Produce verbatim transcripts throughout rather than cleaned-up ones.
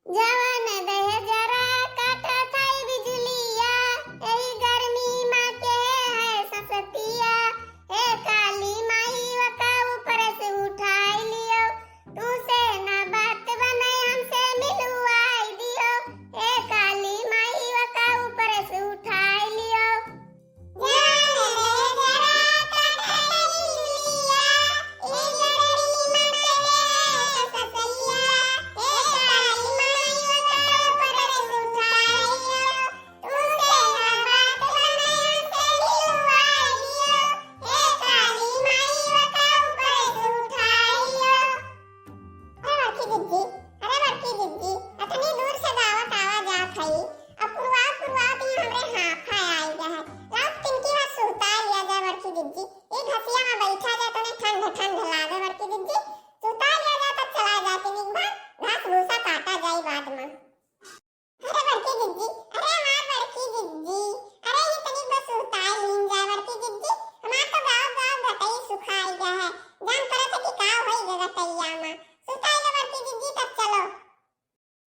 जवन दहेजरा काटत है बिजुलिया, एही गर्मी मा के है ससतिया। हे काली माई ओका ऊपर से उठाई लियो, तू से ना बात बने हमसे मिलवाई दियो। हे काली माई ओका ऊपर से उठाई लियो। अरे बड़की जिज्जी, अरे बड़की जिज्जी, अतनी दूर से गावत आवा जात हई, अब पुरवावत पुरवावत यहाँ हमरे हांफा आई गया है। लाओ तिनकी बार सुहता लिया जाए बड़की जिज्जी, ई घसिया मा बैठा जाए तने ठंड ठंड लागे बड़की जिज्जी, सुहता लिया जाए तब चला जाए तिनिक बार घास भूसा काटा जाए बाद मा। अरे बड़की जिज्जी, अरे हमार बड़की जिज्जी, अरे ये तनी बस सुहताई लीन जाए बड़की जिज्जी, हमार तो गाँव गाँव गटई सुखाई गया है, जान पड़त है कि का होई गया गटैया मा। सुहताई लो बड़की जिज्जी, तब चलो।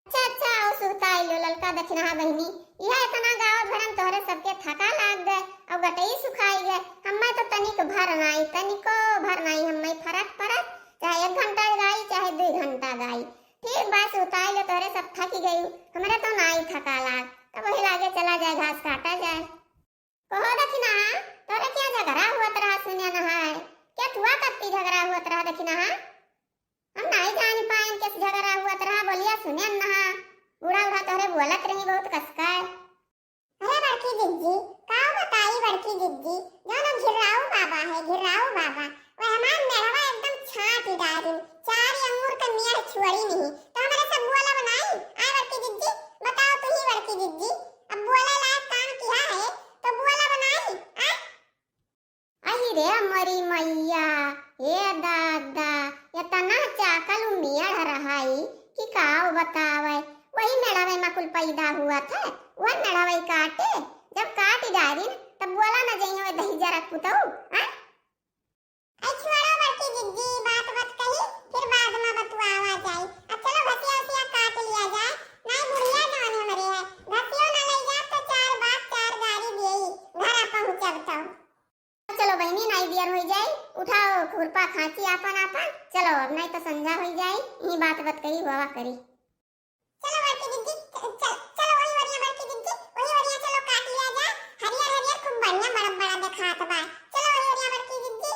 अच्छा अच्छा, आओ सुहताई लो ललका दखिनहा बहिनी, यह इतना गाँव भरन तोहरे सबके थका लाग गए, और गटई सुखाई गए, हम्मे तो तनिक भर नाई, तनिको भर नाई हम्मे फरक पड़त, चाहे एक घंटा गाई चाहे दुई घंटा गाई। ठीक बा, सुताई ले तोहरे सब थकी गई, हमरे तो नाई थका लाग, तब वही लागे चला जाए घास काटा जाए। कहो दखिनहा, तोहरे क्या झगड़ा हुआ तरह सुनिया नहाए? क्या तुआ कत्ती झगड़ा हुआ तरह दखिनहा? हम नाई जान पाएन किस झगड़ा हुआ तरह बोलिया सुनिया नहा। बूढ़ा बूढ़ा तोहरे बोलत रही बहुत कसकाए। अरे बड़की जिज्जी, का बताई बड़की जिज्जी, जौन घिर्राऊ बाबा है, घिर्राऊ बाबा, वह हमार मेढ़वा एकदम छाँटि डारिन, चार अंगूर का मेढ़ छुअरी नहीं, तो हमरे से बोला बनाई, आय बड़की जिज्जी, बताओ तू ही बड़की जिज्जी, अब बोले लायक काम किया है, तो बोला बनाई, आय? अहि रे मोरी मैया, हे दादा, एतना चाकल उ मेढ़ रहइ कि काव बतावइ। वही मेढ़वे मा कुल पैदा हुआ थे, वह मेढ़वे काटे। जब काटि डारिन, तब बोला न जइहो दहिजरा पुतऊ, आय? ऐ छोड़ो बड़की जिज्जी, बात मत कही, फिर बाद मा बतुआवा जाई। अब चलो घसिया उसिया काट लिया जाए, नाई बुढ़िया जौन हमरे है, घसियो न लइ जात तो चार बात चार गारी देई, घरा पहुँचब तो। चलो बहिनी, नाई दियर होइ जाई, उठाओ खुरपा खांची आपन आपन, चलो अब नाई तो संझा होइ जाई, यही बात बतकही हुआ करी। चलो बड़की जिज्जी, च-, चल, चलो वही ओरिया बड़की जिज्जी, वही ओरिया चलो काट लिया जाए, हरियर हरियर खूब बढ़िया बड़ा बड़ा देखात बा, चलो वही ओरिया बड़की जिज्जी।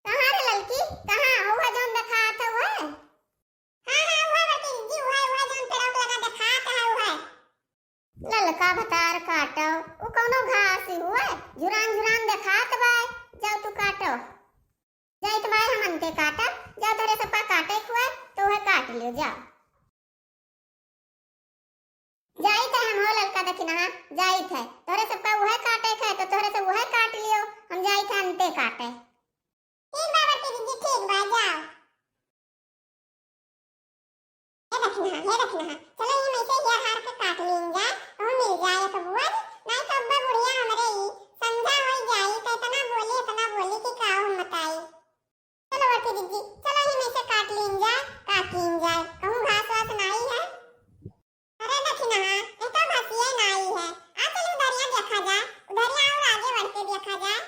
कहाँ रे ललकी, कहाँ हुआ जौन देखात है वह? हाँ, हाँ, उहे बड़की जिज्जी, उहे, उहे जौन पेड़वा के लगा देखात है, उहे। ललका भतार काटो, उ कौनो घास ही हुए, झुरान झुरान देखात बा, जाओ तू काटो। जाइत बा हम अंते काटब, जाओ तोहरे सबका काटे के हुए, तो उहे काट लियो, जाओ। जाइत है हम हो ललका दखिनहा, जाइत है, तोहरे सबका उहे काटे के है, तो तोहरे सब उहे काट लियो, हम जाइत है अंते काटे। ठीक बा बड़की जिज्जी, ठीक बा, जाओ। हे दखिनहा, हे दखिनहा, चलो ई में से हेर हार के काट लीन जाए, कहूँ मिल जाए एक बोझ, नाई तो अब्बे बुढ़िया हमरे ई संझा होइ जाई, तो इतना बोली, इतना बोली कि का हम बताई। चलो बड़की जिज्जी, चलो ई में से काट लीन जाए, काट लीन जाए, कहूँ घास वास नाई है। अरे दखिनहा, ये तो घसिये नाई है, आ चलो उधरिया देखा जाए, उधरिया और आगे बढ़ के देखा जाए।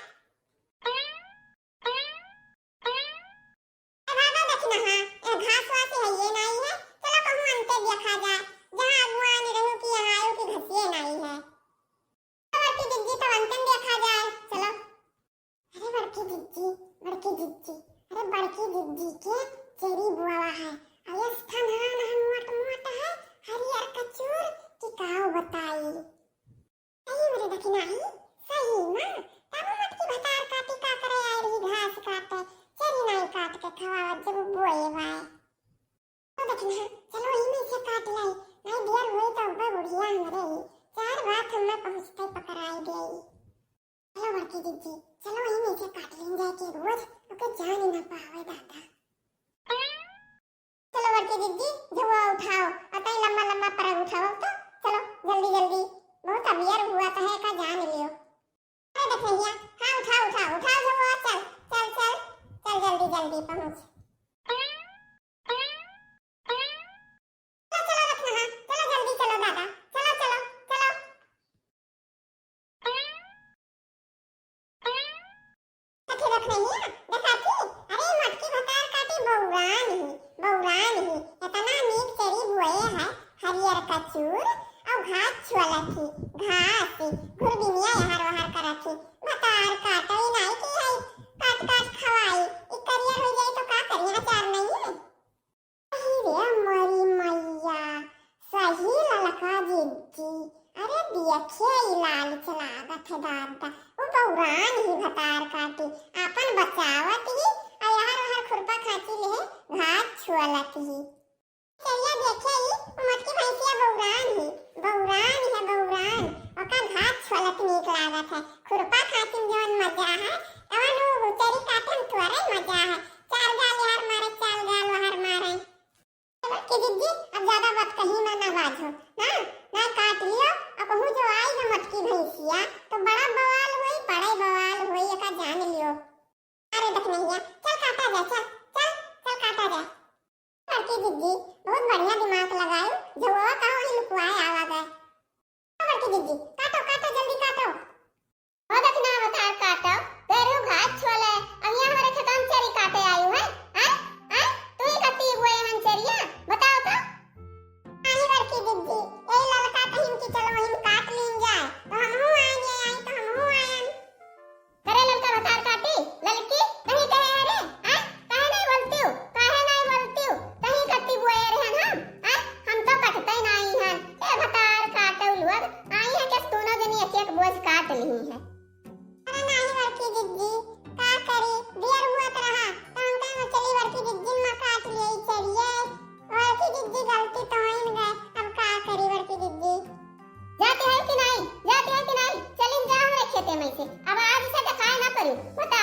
ए भागा दखिनहा, ए घास वास हइये नाई है, चलो कहूँ अंते देखा जाए, जहाँ अगुआन रहू कि यहाँ आयु कि घसिये नाई है। चलो बड़की जिज्जी, तो अंते देखा जाए, चलो। अरे बड़की जिज्जी, बड़की जिज्जी, अरे बड़की जिज्जी के चेरी बुआवा है, अयस ठनहा नहा मोट मोट है, हरियर कचूर कि काव बताई। अरे मोरे दखिनहा, सही मा, तब मटकी भतार काटी का करे आइल ही घास काटे, चरी नाई काट के खवावत जब बोए बाए। ओ दखिनहा, चलो ई में से काट लाई, नाई दियर होई तो अब्बे बुढ़िया हमरे ही, चार बात हम्मे पहुँचते पकड़ाई देई। चलो बड़की जिज्जी, चलो ई में से काट लीन जाए के बोझ, ओके जान ही ना पावे दादा। चलो बड़की जिज्जी, झुआ उठाओ, अतई लम्बा लम्बा परग उठाओ तो, चलो जल्दी जल्दी, बहुत अबियर हुआ तो है का जान लियो। अरे दखिनहा, हाँ उठाओ उठाओ उठाओ झुआ, चल चल चल चल जल्दी जल्दी पहुँच। चलो चलो चलो, चलो, चलो। सखी देख नहीं है, देखा थी? अरे मोटकी भतार काटी बौरान ही, बौरान ही। इतना नीक चरी बोए है, हरियर कचूर, और घास छुअलत ही, घास, घुरबिनिया यहार वहार करत ही। भतार काटो, ई नाई की है, काट काट खवाई, ई करियर हो जाए तो का करी, अचार नहीं है। अही रे मोरी मैया, सही ललका जिज्जी। अरे देखिए, ई लाल लागत है दादा, वो बौरान ही भतार काटी, आपन बचावत ही, आ यार ओहर खुरपा खाची ले घास छुअलत ही। चलिया देखिए, ई मोटकी भैंसिया बौरान ही, बौरान है बौरान, ओका घास छुअलत नीक लागत है, खुरपा खाची में जवन मजा है, तवन वो चरी काटे में थोड़ा ही मजा है, चार गाल यार मारे, चार गाल वहार मारे। बड़की जिज्जी, अब ज्यादा बतकही में ना बाजो, ना, ना काट लियो, अब कहूँ जो आई है मोटकी भैंसिया, तो बड़ा बवाल होई, बड़ा ही बवाल होई, एका जान लियो। अरे देख नहीं है, चल काटा जाए, चल, चल, चल काटा जाए। बड़की जिज्जी, बहुत बढ़िया दिमाग लगायो, जो वो कहो ही लुकवाए आवा गए। बड़की जिज्जी, काटो, काटो, जल्दी काटो। ओ दखिना भतार काटो, गैरू घास छोले, अब यहाँ हमारे खेतन चरी काटे आयु है? आय? आय? तू ही कती बोए हन चरिया? बताओ तो। नाही बड़की जिज्जी, यही ललका कहिन कि चलो वहीं काट लीन जाए, तो हमहू आएन, ये आई तो हमहू आएन। करे ललका भतार काटी, ललकी, कहीं कहे अरे, आय? काहे नहीं बोलती हो? काहे नहीं बोलती हो? कहीं कती बोए रहन हम? आय? हम तो कटते नहीं हन। ए भतार काटो लोग, आई है कि दोनों जनी एक एक बोझ काट ली है। अरे नाही बड़की जिज्जी, का करी, देर हुअत रहा, तो हम कहे चली बड़की जिज्जी मा काट लिए चलिए। बड़की जिज्जी गलती तो होइन गए, अब का करी बड़की जिज्जी। जाती है कि नहीं, जाती है कि नहीं, चलिन जा हमरे खेते में से, अब आज इसे दिखाए ना करी, बता।